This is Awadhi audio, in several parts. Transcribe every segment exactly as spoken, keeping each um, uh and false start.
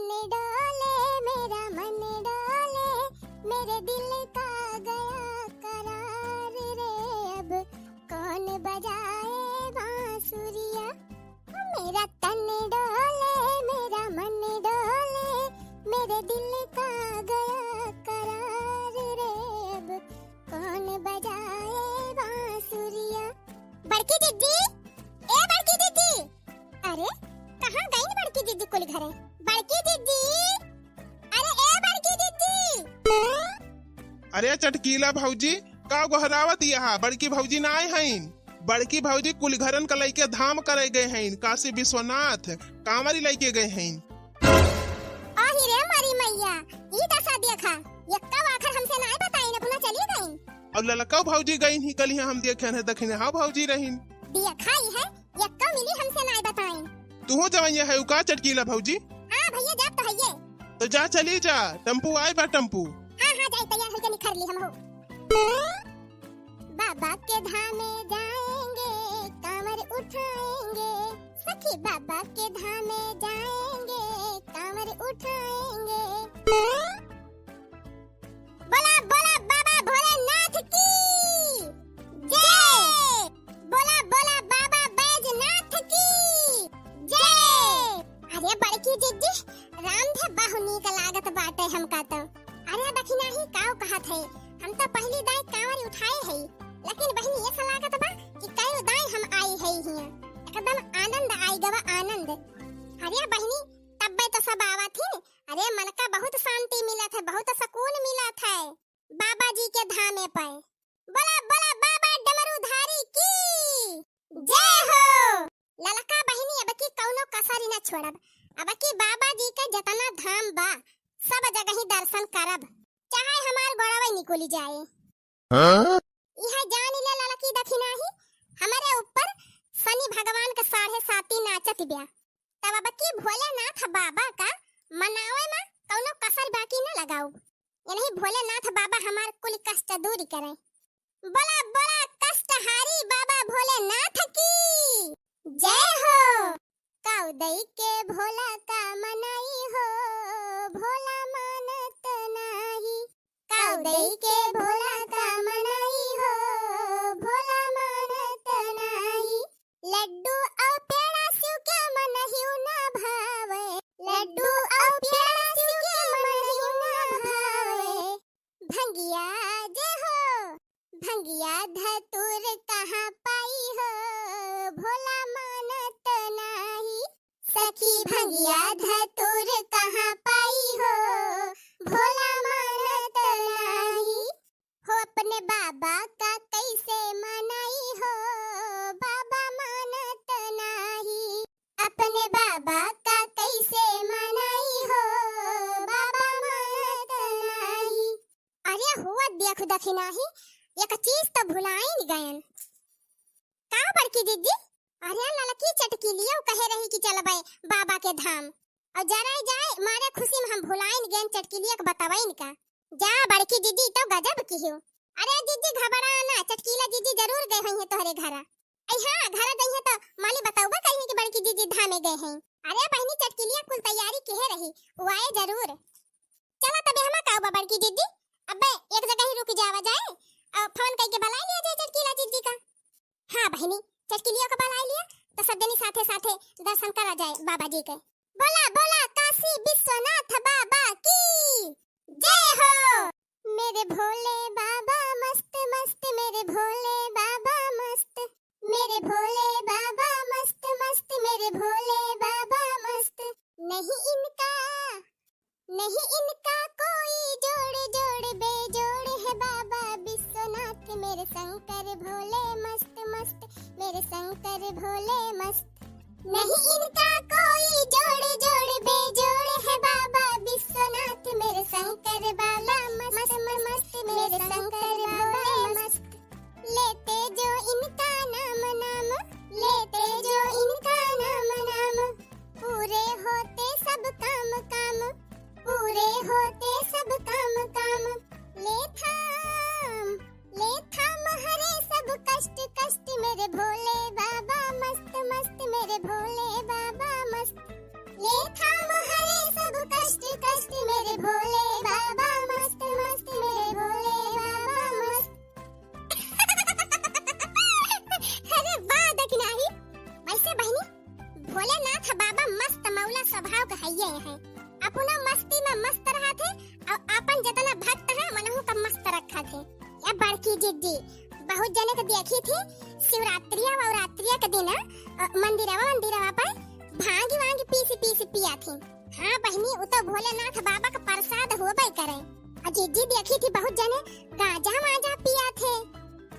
डोले, मेरा मन डोले, मेरे दिल का गया करार रे। अब कौन बजाए बांसुरिया? मेरा तन डोले, मेरा मन डोले, मेरे दिल का गया करार रे। अब कौन बजाए बांसुरिया? बड़की जिज्जी, ए बड़की जिज्जी, अरे कहाँ गईन बड़की जिज्जी कुल घरे? बड़की जिज्जी, अरे ए बड़की जिज्जी। अरे चटकीला भौजी, का गोहरावत यहा? बड़की भौजी ना आए हईन। बड़की भौजी कुल घरन का लइके धाम करे गए हईन, काशी विश्वनाथ कांवरी लइके गए हईन। आही रे मारी मैया, ई दशा देखा, यक्का आखर हमसे नाय बताइन, अपना चली गईन। और ललका भौजी गईन ही कल ही हम देखे हैं, दखिने हाँ भौजी रहीन। देखा ही है, यक्का मिली हमसे नाय बताइन। तुहो जवैया है का चटकीला भौजी? हाँ भैया, जात तो हइये। तो जा चली जा, टेम्पू आए बा टेम्पू। हाँ हाँ, जाई तैयार होके निखर ली हम हो। बाबा के धामे जाएंगे, कांवर उठाएंगे, सखी बाबा के धामे जाएंगे, कांवर उठाएंगे। बोला बोला बाबा भोलेनाथ की जय। बोला बोला बाबा बैजनाथ की जय। अरे बड़की जिज्जी, रामधे बहु नीक लागत बाटे हमका तो। अरे दखिना ही काव कहत है, हम तो पहली दाई कांवर उठाए है, लेकिन बहिनी ऐसा लागत बा कि कई दाई हम आई है हियां। एकदम आनंद आई गवा, आनंद। अरे बहिनी, तब्बे तो सब आवत ही। अरे मन का बहुत शांति मिलत है, बहुत सुकून मिलत है बाबा जी के धामे पे। बोला बोला बाबा डमरूधारी की जय हो। ललका बहिनी, अब की कौनो कसर न छोड़ब, अब की बाबा जी के जतना धाम बा सब जगह ही दर्शन करब, चाहे हमार गोड़वे निकुली जाए। हाँ? यह जान ले ललकी दखिना ही, हमरे ऊपर शनि भगवान के साढ़े साती नाचत ब्या। तब अब की भोलेनाथ बाबा का मनावे में कौनो कसर बाकी न लगाऊ। इन्हीं भोलेनाथ बाबा हमार कुल कष्ट दूर करें। बोला बोला कष्टहारी बाबा भोलेनाथ की जय हो। काव दई के भोला का मनाई हो, भोला मानत नाही। काव दई के भोला का मनाई हो, भोला मानत नाही। लड्डू और पेड़ा शिव के मनहिउ ना भावे, लड्डू और पेड़ा शिव के मनहिउ ना भावे। भंगिया जे हो, भंगिया धतूर कहाँ पाई हो, भोला मानत नाही। सखी भंगिया धतूर कहाँ पाई हो, भोला मानत नाही। हो अपने बाबा का कैसे मनाई हो, बाबा मानत नाही। अपने बाबा का कैसे मनाई हो, बाबा मानत नाही। अरे हुआ देख दखिना ही, एक चीज तो भुलाइन गयन। का बड़की जिज्जी? अरे ललकी चटकीलियो कहे रही कि चलबे बाबा के धाम, और जराई जाए मारे खुशी में हम भुलाइन गयन चटकीलिया के बतवइन का। जा बड़की जिज्जी तो गजब की हो। अरे जिज्जी घबरा ना, चटकीला जिज्जी जरूर गए होइहें तोहरे घरा। ऐ हाँ, घरा जइहें तो माली बतौबा करिहें कि बड़की जिज्जी धामे गए हैं। अरे बहिनी चटकीलिया कुल तैयारी किहे रही, उ आए जरूर। चला तबे हमा का बा बड़की जिज्जी, अबे एक जगह ही रुक जावा जाए, और फोन कइके बुलाए लिया जाए चटकीला जिज्जी का। हाँ बहिनी, चटकीलिया का बुलाए लिया, तो सब जनी साथे साथे दर्शन करा जाए बाबा जी के। बोला बोला काशी विश्वनाथ बाबा की जय हो। मेरे भोले बाबा मस्त मस्त, मेरे भोले बाबा मस्त, मेरे भोले बाबा मस्त मस्त, मेरे भोले बाबा मस्त। नहीं इनका, नहीं इनका कोई जोड़, जोड़ बेजोड़ है बाबा विश्वनाथ, मेरे शंकर भोले मस्त मस्त, मेरे शंकर भोले मस्त। नहीं इनका कोई जोड़, जोड़ बेजोड़ है बाबा विश्वनाथ, मेरे शंकर बाला मस्त, मस्त, मस्त, मेरे शंकर बाला मस्त। लेते जो इनका नाम, नाम, लेते जो इनका नाम, नाम, पूरे होते सब काम, काम, पूरे होते सब काम, काम। ले थाम, ले थाम हरे सब कष्ट, कष्ट, मेरे भोले बाबा मस्त, मस्त, मेरे भोले बाबा मस्त, बाबा मस्त मौला स्वभाव के हइये हैं। अपनो मस्ती में मस्त रहत हैं और आपन जितना भक्त हैं, मनहु का मस्त रखत हैं। या बड़की जिज्जी, बहुत जने के देखी थी, शिवरात्रिया ववरात्रिया के दिन, अ, मंदिरवा, मंदिरवा पर भांगी वांगी पीस पीस पिया थी। हाँ बहिनी, उ तो भोलेनाथ बाबा का प्रसाद होबे करे। आ जिज्जी देखी थी, बहुत जने गांजा वांजा पिया थे।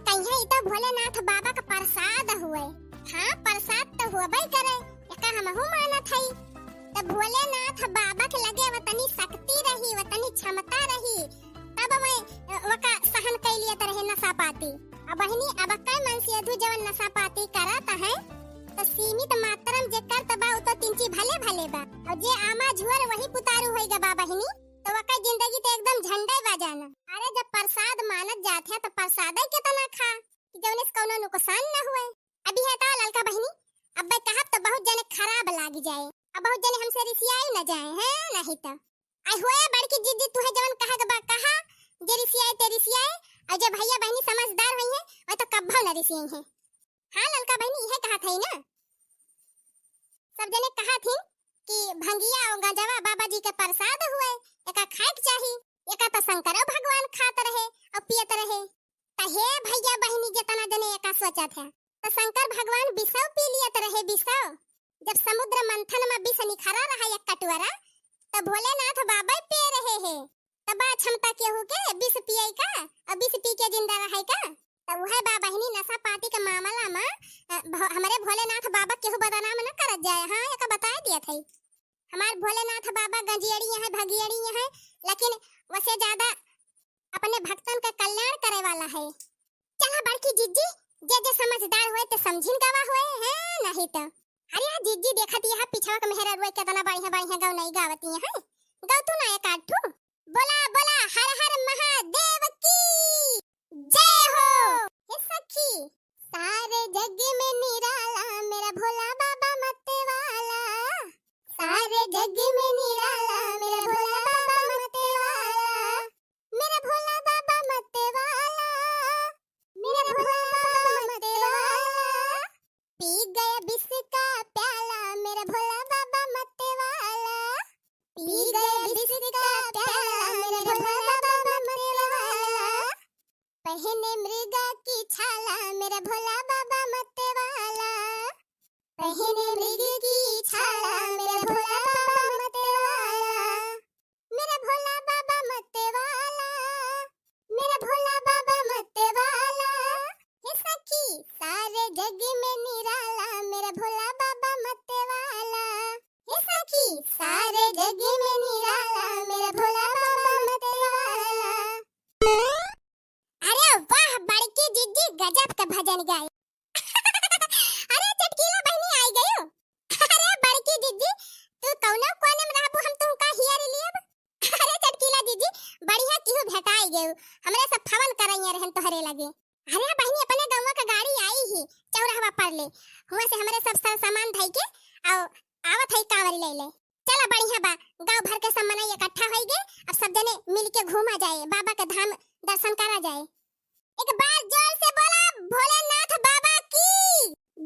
कहिया इ तो भोलेनाथ बाबा का प्रसाद हुए। हाँ, प्रसाद तो होबे करे, एका हमहू मानत हई। त भोलेनाथ बाबा के लगे वतनी शक्ति रही, वतनी क्षमता रही, तब वै, अ, वका सहन कइ लियत रहे नशा पाती। अब बहिनी, अब कई मन से अधू जवन नशा पाती करत है, तो सीमित मात्रा में जे करत बा, उ तो तिंची भले भले बा। और जे आमा झुअर वही पुतारू होइगा बा बहिनी, तो वका जिंदगी तो एकदम झंडे बा जाना। अरे, जब प्रसाद मानत जात है, तो प्रसाद ही कितना खा कि जौने से कौनो नुकसान न हुए। अभी है तो ललका बहिनी, अब कहब तो बहुत जने खराब लाग जाए, अब बहुत जने हमसे रिसियाई न जाए, हैं, नहीं तो। आई होए बड़की जिज्जी, तुहे जवन कहा के बा कहा, जे रिसियाए ते रिसियाए, और जे भैया बहिनी समझदार होई है, वह तो कब्बो न रिसियाई है। हाँ ललका बहिनी, इहे कहा थई ना, सब जने कहा थी कि भंगिया और गंजवा बाबा जी के प्रसाद हुए, एका खाए के चाही, एका तो शंकरो भगवान खात रहे और पियत रहे। त हे भैया बहिनी, जितना जने एका सोचत है, त शंकर भगवान बिसव पी लियत रहे, बिसव। जब समुद्र मंथन में विष निखरा रहा एक कटोरा, त भोलेनाथ बाबा पे रहे है। त बा क्षमता केहू के विष पिए का, अब विष पी के जिंदा रहे का? त उहे बा बहिनी, नशा पाती के मामला में, अ, भ-, हमरे भोलेनाथ बाबा केहू बदनाम न करत जाए। हाँ, एका बताए दिया थई, हमार भोलेनाथ बाबा गंजियड़ी है, भगियड़ी है, लेकिन वसे ज्यादा अपने भक्तन का कल्याण करे वाला है। चला बड़की जिज्जी, जे जे समझदार होए ते समझिन गवा होए, हैं, नहीं तो। अरे यार जिज्जी, देखत यहाँ पिछवा के मेहरा रुए कितना बढ़िया बढ़िया गवनई गावती हैं। गौ तू ना एक आध ठू। बोला बोला हर हर महादेव की जय हो। हे सखी, सारे जग में निराला मेरा भोला बाबा मत वाला, सारे जग में निराला मेरा भोला बाबा मत वाला, मेरा भोला बाबा मत वाला, मेरा भोला बाबा मत वाला। पी गया विष का प्याला मेरा भोला बाबा मत वाला, पी गया विष का प्याला मेरा भोला बाबा मत वाला। पहने मृगा की छाला मेरा भोला बाबा मत वाला, पहने मृग की छाला मेरा भोला बाबा मत वाला, मेरा भोला बाबा मत वाला, मेरा भोला बाबा मत वाला। हे सखी, सारे जग में निराला मेरा भोला बाबा मत वाला। हे सखी, सारे जग में निराला मेरा भोला बाबा मत वाला। अरे वाह बड़की जिज्जी, गजब के भजन गाए। अरे चटकीला बहिनी आई गयो। अरे बड़की जिज्जी, तू कौनो कोने में रहबू, हम तुमका हियर लेब। अरे चटकीला जिज्जी, बढ़िया केहू भेटाई गयो, हमरे सब फोन करइया रहन तोहरे लगे। अरे बहिनी, अपने गौवा का गाड़ी आई ही चौराहवा पर ले, हुआ से हमरे सब सर सामान धई के आओ, आवत है कांवरी ले ले। चला बढ़िया बा, गांव भर के सब मनई इकट्ठा होई गे, अब सब जने मिल के घूमा जाए, बाबा के धाम दर्शन करा जाए। एक बार जोर से बोला, भोलेनाथ बाबा की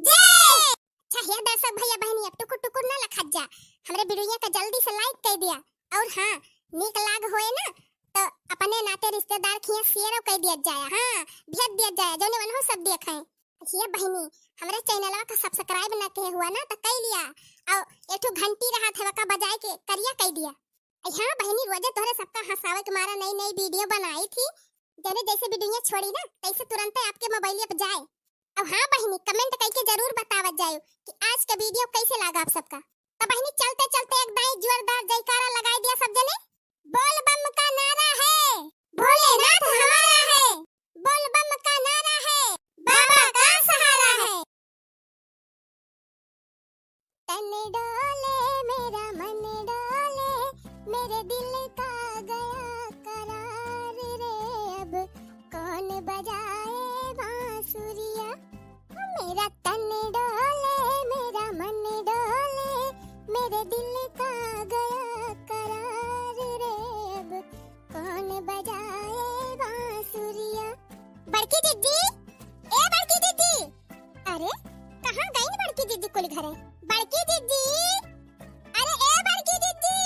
जय। अच्छा हे दर्शक भैया बहिनी, अब टुकुर टुकुर ना लखत जा, हमरे वीडियो का जल्दी से like कर दिया, और हाँ, नीक लाग होए ना तो अपने नाते रिश्तेदार खिया share कर दिया जाए, हाँ, भेज दिया जाए, जौने वनहु सब देखें। ये बहिनी, हमरे चैनलवा का subscribe न किहे हुआ ना, तो कई लिया। और एक ठो घंटी रहत है, वका बजाए के करिया कई दिया। अरे हाँ बहिनी, रोजे तोहरे सबका हंसावे के मारा नई नई वीडियो बनाई थी। जने जैसे वीडियो छोड़ी ना, तैसे तुरंते आपके मोबाइल पे जाए। और हाँ बहिनी, comment करके जरूर बतावत जायो कि आज का वीडियो कैसे लगा आप सबका। तो बहिनी, चलते चलते एक दाई जोरदार जयकारा लगाई दिया सब जने। बोल बम का नारा है, भोलेनाथ हमारा है। बोल बम का नारा है, बाबा का सहारा है। तन डोले मेरा मन डोले, मेरे दिल का गया करार रे। अब कौन बजाए बांसुरिया, मेरा तन डोले, मेरा मन डोले, मेरे दिल का गया करार रे। अब कौन बजाए बांसुरिया। बड़की दीदी, ए बड़की दीदी, अरे कहाँ गई बड़की जिज्जी कुल घरे। बड़की जिज्जी, अरे ए बड़की जिज्जी।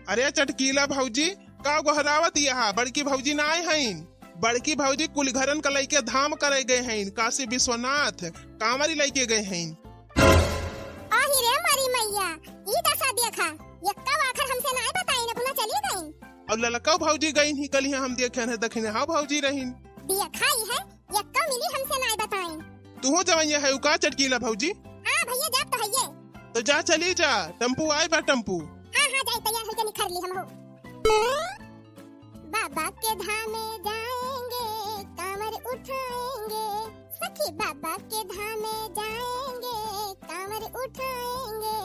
अरे चटकीला भौजी, का गोहरावत यहाँ? बड़की भौजी ना आए हईन। बड़की भौजी कुल घरन का लइके धाम करे गए हईन, काशी विश्वनाथ कांवरी लइके गए हईन। आही रे मारी मैया, ई दशा देखा, यक्का आखर हमसे नाय बताइन, अपना चली गईन। और ललका भौजी गईन ही कल ही हम देखे हैं, दखिने हाँ भौजी रहीन। देखा ही है, यक्का मिली हमसे नाय बताइन। तुहो जवैया है का चटकीला भौजी? हाँ भैया, जात तो हइये। तो जा चली जा, टेम्पू आए बा टेम्पू। हाँ, हाँ, जाए तैयार होके निखर ली हम हो। बाबा के धामे जाएंगे, कांवर उठाएंगे, सखी बाबा के धामे जाएंगे, कांवर उठाएंगे।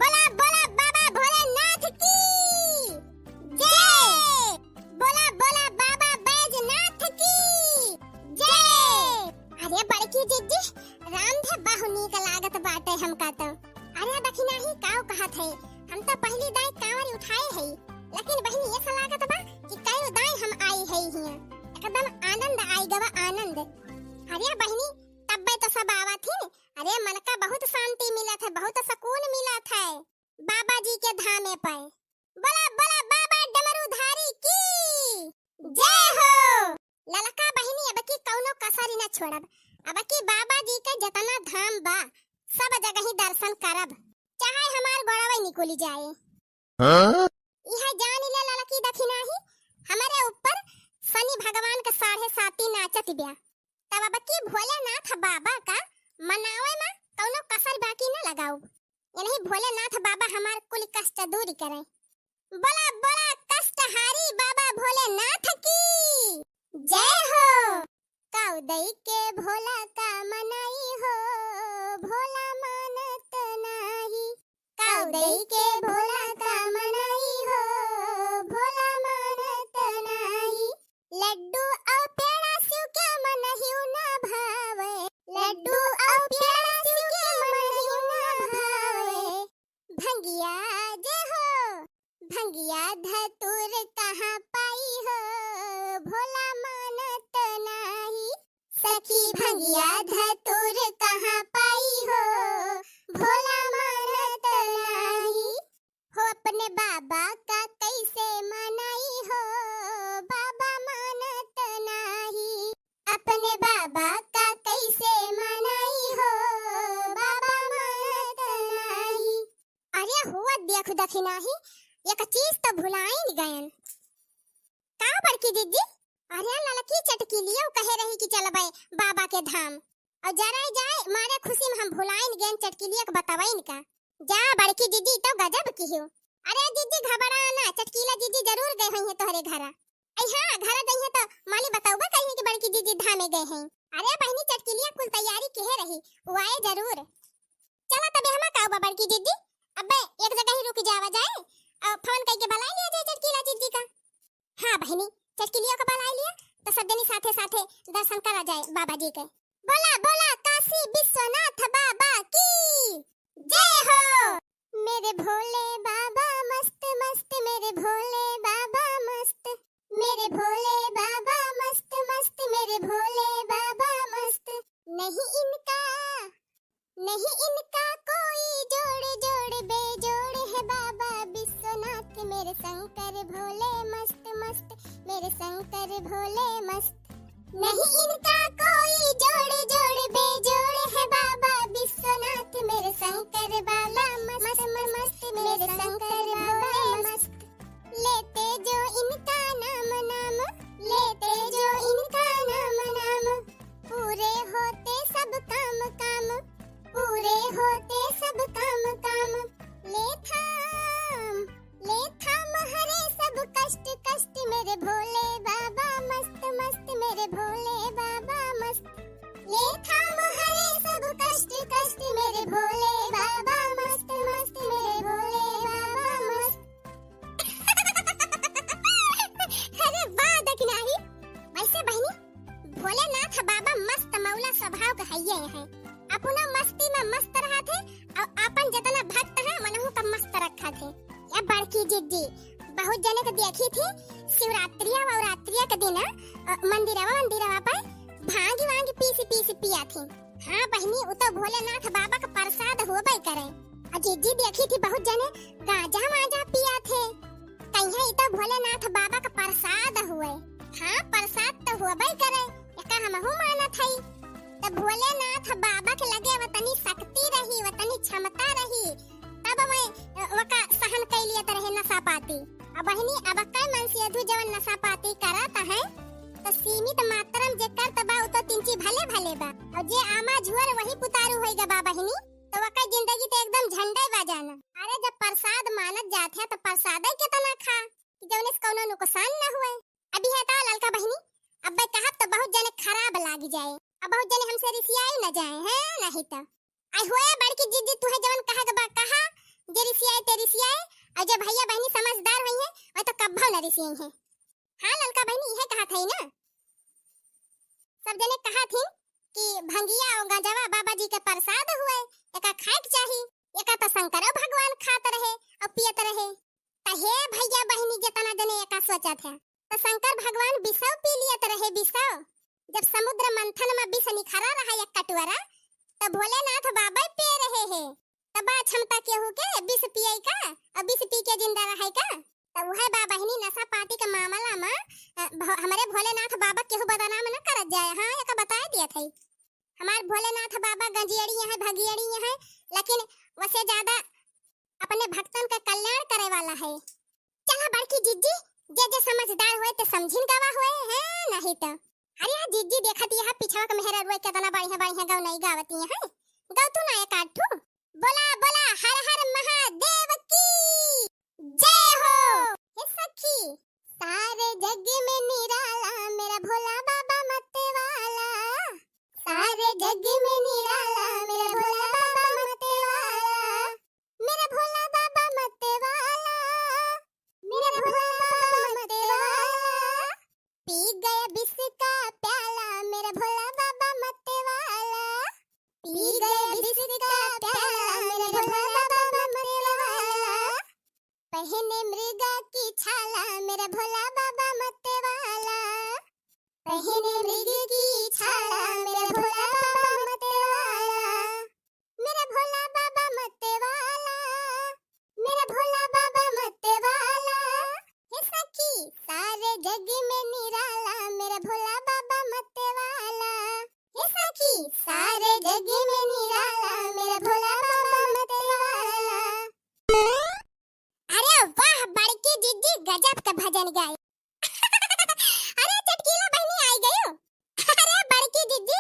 बोला, बोला बाबा भोलेनाथ की जय। बोला, बोला बाबा बैजनाथ की जय। अरे बड़की जिज्जी, राम धे बहु नीक लागत बाटे हमका तो। अरे दखिनाही काव कहत है, हम तो पहली दाई कांवर उठाए है, लेकिन बहिनी ऐसा लागत बा कि कई दाई हम आई है हियां। एकदम आनंद आई गवा, आनंद। अरे बहिनी, तब्बे तो सब आवत ही। अरे मन का बहुत शांति मिलत है, बहुत सुकून मिलत है बाबा जी के धामे पे। बोला, बोला बाबा डमरूधारी की जय हो। ललका बहिनी, अब की कौनो कसर न छोड़ब, अब की बाबा जी के जितना धाम बा, सब जगह ही दर्शन करब, चाहे हमार गोड़वे निकुल जाए। हाँ? इहे जान ले ललकी दखिनाही, हमरे ऊपर शनि भगवान के साढ़े साती नाचत ब्या। तब अब की भोलेनाथ बाबा का मनावे में कौनो कसर बाकी न लगाउब। यही भोलेनाथ बाबा हमार कुल कष्ट दूर करे। बोला, बोला कष्टहारी बाबा भोलेनाथ की जय हो। काव दई के भोला का मनाई हो, भोला मानत नाही। काव दई के भोला का मनाई हो, भोला मानत नाही। लड्डू और पेड़ा शिव के मन हिउ ना भावे, लड्डू और पेड़ा शिव के मन हिउ ना भावे। भंगिया जे हो, भंगिया धतूर कहाँ पाई हो, भोला मानत नाही। सखी भंगिया धतूर कहाँ पाई हो, भोला मानत नाही। हो अपने बाबा का कैसे मनाई हो, बाबा मानत नाही। अपने बाबा का कैसे मनाई हो, बाबा मानत नाही। अरे हुआ देख दखिनाही, एक चीज तो भुलाइन गयन। का बड़की जिज्जी? अरे ललकी चटकीलियो कहे रही कि चलबे बाबा के धाम, और जराई जाए मारे खुशी में हम भुलाइन गयन चटकीलिया के बतवइन का। जा बड़की जिज्जी तो गजब किहियो। अरे जिज्जी घबरा ना, चटकीला जिज्जी जरूर गए होइहें तोहरे घरा। ऐ हाँ, घरा जइहें तो माली बतौबे करिहें कि बड़की जिज्जी धामे गए हैं। अरे बहिनी चटकीलिया कुल तैयारी किहे रही, उ आए जरूर। चला तबे हमा का बा बड़की जिज्जी, अबे एक जगह ही रुक जावा जाए और फोन कइके बुलाए लिया जाए चटकीला जिज्जी का। हाँ बहिनी, चटकीलिया का बुलाए लिया तो सब जनी साथे साथे दर्शन करा जाए बाबा जी के। बोला बोला काशी विश्वनाथ बाबा की जय हो। मेरे भोले बाबा मस्त मस्त, मेरे भोले बाबा मस्त, मेरे भोले बाबा मस्त मस्त, मेरे भोले बाबा मस्त। नहीं इनका, नहीं इनका कोई जोड़, जोड़ बेजोड़ है बाबा विश्वनाथ, मेरे शंकर भोले मस्त मस्त, मेरे शंकर भोले मस्त। नहीं इनका कोई जोड़, जोड़ बेजोड़ है बाबा विश्वनाथ, मेरे शंकर बाला मस्त, मस्त, मेरे शंकर बाला मस्त। लेते जो इनका नाम, नाम, लेते जो इनका नाम, नाम, पूरे होते सब काम, काम, पूरे होते सब काम, काम। ले थाम, ले थाम हरे सब कष्ट, कष्ट मेरे भोले बाबा मस्त, मस्त मेरे भोले बाबा मस्त। ले थाम हरे सब कष्ट, कष्ट मेरे भोले बाबा मस्त, मस्त मेरे भोले बाबा मस्त। अरे वाह दखिनाही। वैसे बहिनी, भोलेनाथ बाबा मस्त मौला स्वभाव के हइये हैं। अपना मस्ती में मस्त रहत हैं और आपन जितना भक्त हैं, मनहु का मस्त रखत हैं। या बड़की जिज्जी, बहुत जने के देखी थी, शिवरात्रिया और रात्रिया के दिन, अ, मंदिरवा, मंदिरवा पर भांग वांग पीस पीस पिया थी। हाँ बहिनी, उ तो भोलेनाथ बाबा का प्रसाद होबे करे। अ जिज्जी देखी थी बहुत जने गांजा वांजा पिया थे। कहिया इ तो भोलेनाथ बाबा का प्रसाद हुए। हाँ, प्रसाद तो होबे करे, एका हमहू मानत हई। त भोलेनाथ बाबा के लगे वतनी शक्ति रही, वतनी क्षमता रही, तब वै, अ, वका सहन कइ लियत रहे नशा पाती। अब बहिनी, अब कई मन से अधू जवन नशा पाती करत है, तो सीमित मात्रा में जे करत बा, उ तो तिनची भले भले बा। और जे आमा झुअर वही पुतारू होई गा बा बहिनी, तो वका जिंदगी तो एकदम झंडे बा जाना। अरे जब प्रसाद मानत जात है, तो प्रसादे केतना खा, कि जवने से कौनो नुकसान न हुए। अभी है तो ललका बहिनी, अब कहब तो बहुत जने खराब लाग जाए, अब बहुत जने हमसे रिसियाई न जाए, हैं, नहीं तो। आई होए बड़की जिज्जी, तुहे जवन कहे के बा कहा, जे रिसियाए ते रिसियाए, और जे भैया बहिनी समझदार होई हैं, वह तो कब्बो न रिसियाई हैं। हाँ ललका बहिनी, इहे कहा थई ना, सब जने कहा थी कि भंगिया और गंजवा बाबा जी के प्रसाद हुए, एका खाए के चाही, एका तो शंकरो भगवान खात रहे और पियत रहे। त हे भैया बहिनी, जितना जने एका सोचत है, त शंकर भगवान विषव पी लियत रहे, विषव। जब समुद्र मंथन में विष निखरा रहा एक कटोरा, त भोलेनाथ बाबा पिए रहे हैं। तब बा क्षमता केहू के विष पिए का, और विष पी के जिंदा रहे का? त उहे बा बहिनी, नशा पाती के मामला में, अ, भ-, हमरे भोलेनाथ बाबा केहू बदनाम न करत जाए। हाँ, एका बताए दिया थई। हमार भोलेनाथ बाबा गंजियड़ी हैं, भगियड़ी हैं, लेकिन वसे ज्यादा अपने भक्तन का कल्याण करे वाला है। चला बड़की जिज्जी, जे जे समझदार होए ते समझिन गवा होए, हैं, नहीं तो। अरे यार जिज्जी, देखत यहाँ पिछवा के मेहरा रुए केतना बढ़िया बढ़िया गवनई गावती हैं। गव तू ना एक आध ठू। बोला बोला हर हर महादेव की जय हो। हे सखी, सारे जग में निराला मेरा भोला बाबा मत वाला, सारे जग में निराला मेरा भोला बाबा मत वाला, मेरा भोला बाबा मत वाला, मेरा भोला बाबा मत वाला। पी गया विष का प्याला मेरा भोला बाबा मत वाला, पी गया विष का प्याला मेरा भोला बाबा मत वाला। पहने मृगा की छाला मेरा भोला बाबा मत वाला, पहने मृग की छाला मेरा भोला बाबा मत वाला, मेरा भोला बाबा मत वाला, मेरा भोला बाबा मत वाला। हे सखी, सारे जग में निराला मेरा भोला बाबा मत वाला। हे सखी, सारे जग में निराला मेरा भोला बाबा मत वाला। अरे वाह बड़की जिज्जी, गजब के भजन गाए। अरे चटकीला बहिनी आई गयो। अरे बड़की जिज्जी,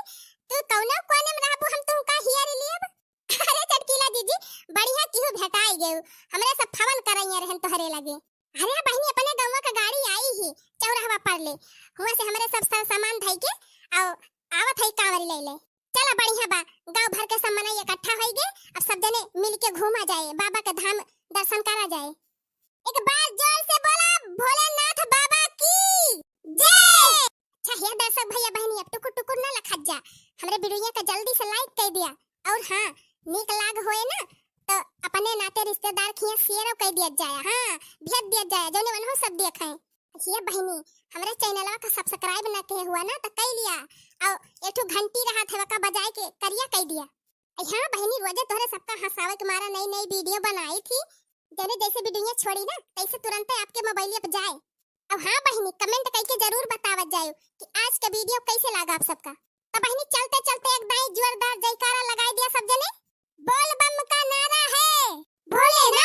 तू कौनो कोने में रहबू, हम तुमका हियर लियब। अरे चटकीला जिज्जी, बढ़िया किहू भेटाई गयो, हमरे सब फवन करैया रहन तोहरे लगे। अरे बहिनी, अपने गौवा का गाड़ी आई ही चौराहवा पर ले, हुआ से हमरे सब सर सामान धई के आओ, आवत है कांवरी ले ले। चला बढ़िया बा, गांव भर के सब मनई इकट्ठा होई गे, अब सब जने मिल के घूमा जाए, बाबा के धाम दर्शन करा जाए। एक बार जोर से बोला, भोलेनाथ बाबा की जय। अच्छा हे दर्शक भैया बहिनी, अब टुकुर टुकुर ना लखत जा, हमरे वीडियो का जल्दी से like कर दिया, और हाँ, नीक लाग होए ना तो अपने नाते रिश्तेदार खिया share कर दिया जाए, हाँ, भेज दिया जाए, जौने वनहो सब देखें। अच्छा हे बहिनी, हमरे चैनलवा का subscribe ना किहे हुआ ना तो कई लिया, और एक ठो घंटी रहत है वका बजाए के करिया कई दिया। अरे हाँ बहिनी, रोजे तोहरे सबका हंसावे के मारा नई नई वीडियो बनाई थी, जने जैसे वीडियो छोड़ी ना तैसे तुरंते आपके मोबाइल पर जाए। अब हाँ बहिनी, comment करके जरूर बतावत जायो कि आज का वीडियो कैसे लगा आप सबका। तो बहिनी, चलते चलते एक दाई जोरदार जयकारा लगाई दिया सब जने। बोल बम का नारा है, भोलेनाथ